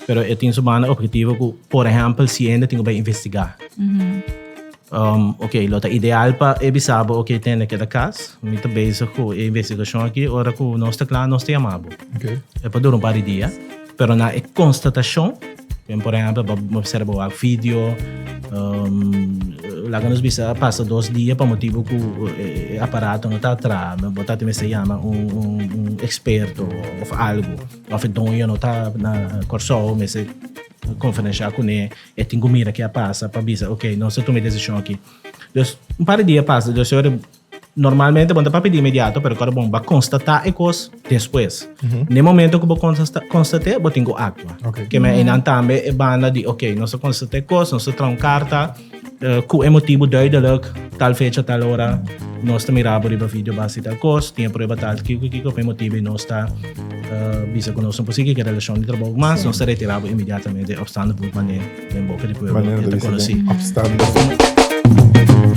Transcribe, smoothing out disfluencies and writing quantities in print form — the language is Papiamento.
Pero e tin su banda objetivo ku, por ehèmpel, si hende tin ku bai investigá. Um, ok, lo ta ideal pa e bisa bo, ok, tende keda kas, mi ta bezig ku e investigashon aki, ora ku nos ta kla, nos ta yama bo. E por dura un par di dia, pero na e konstatashon, ken por ehèmpel, bo bo mester bo wak video, um, laga nos bisa a pasa dos dia pa motibu ku e e aparato no ta traha, bo ta mester yama un un un eksperto òf algu. Of e doño no ta na Kòrsou, mester konferenshá kuné, e tin ku mira ke a pasa pa bisa ok, nos ta tuma e desishon aki. Dus un par di dia pasa, dus ora normalmente bo no ta papia di inmediato, pero kòrda bon, bo a konstatá e kos despues. Na e momento ku bo konstat'é, bo tin ku aktua. Ke men einan tambe e banda di ok, nos a konstatá e kos, nos a traha un karta ku e motibu duidelijk, tal fecha, tal ora, nos ta mira bo riba video base di tal kos, tin e prueba tal, kiko, kiko, pa e motibu ei nos ta bisa ku nos no por sigui ku e relashon di trabou mas, nos ta retira bo inmediatamente opstaande voet manera den boka di pueblo Manera e ta ta bisa konosí. den opstaande voet.